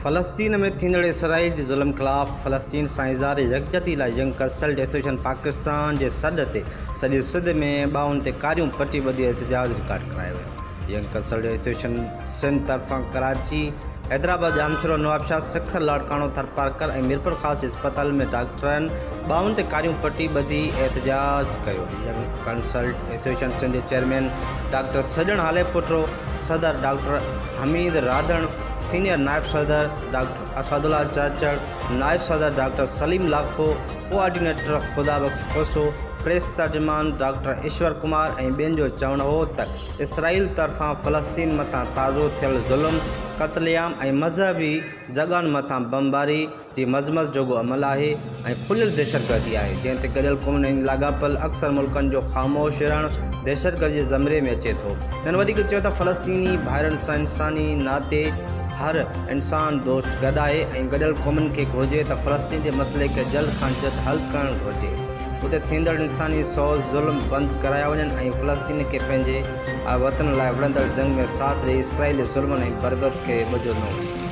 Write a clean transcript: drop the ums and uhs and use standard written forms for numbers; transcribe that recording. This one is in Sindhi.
فلسطين ۾ ٿيندڙ اسرائيل جي ظلم خلاف فلسطين سان اظهار يڪجهتي لاء ينگ ڪنسلٽ ايسوسيئيشن پاڪستان جي سڏ تي سڄي سنڌ ۾ ٻانهن تي ڪاريون پٽي ٻڌي احتجاج رڪارڊ ڪرايو ويو. ينگ ڪنسلٽ ايسوسيئيشن سنڌ طرفان ڪراچي، حيدرآباد، ڄامشورو، نوابشاهه، سکر، لاڙڪاڻو، ٿرپارڪر ۽ ميرپورخاص جي اسپتالن ۾ ڊاڪٽرن ٻانهن تي ڪاريون پٽي ٻڌي احتجاج ڪيو. ينگ ڪنسلٽ ايسوسيئيشن سنڌ جي چيئرمين ڊاڪٽر سڄڻ هاليپوٽو، صدر ڊاڪٽر حميد راڌڻ، سينيئر نائب صدر ڊاڪٽر اسدالله چاچڙ، نائب صدر ڊاڪٽر سليم لاکو، ڪوآرڊينيٽر خدا بخش کوسو، پريس ترجمان ڊاڪٽر ايشور ڪمار ۽ ٻين جو چوڻ هو ته اسرائيل طرفان فلسطين مٿان تازو ٿيل ظلم، قتل عام ۽ مذهبي جڳهن مٿان بمباري جي مذمت جوڳو عمل آهي ۽ کليل دهشتگردي آهي جنهن تي گڏيل قومن ۽ لاڳاپيل اڪثر ملڪن جو خاموش رهڻ دهشتگردي جي زمري ۾ اچي ٿو. هنن وڌيڪ چيو ته فلسطيني ڀائرن سان انساني ناتي هر انسان دوست گڏ آهي ۽ گڏيل قومن کي گهرجي ته فلسطين جي مسئلي کي جلد کان جلد حل ڪرڻ گهرجي اتي ٿيندڙ انساني سوز ظلم بند ڪرايا وڃن ۽ فلسطين کي پنهنجي وطن لاء وڙهندڙ جنگ ۾ ساٿ ڏئي اسرائيل جي ظلمن ۽ بربريت کي ٻجو ڏنو وڃي.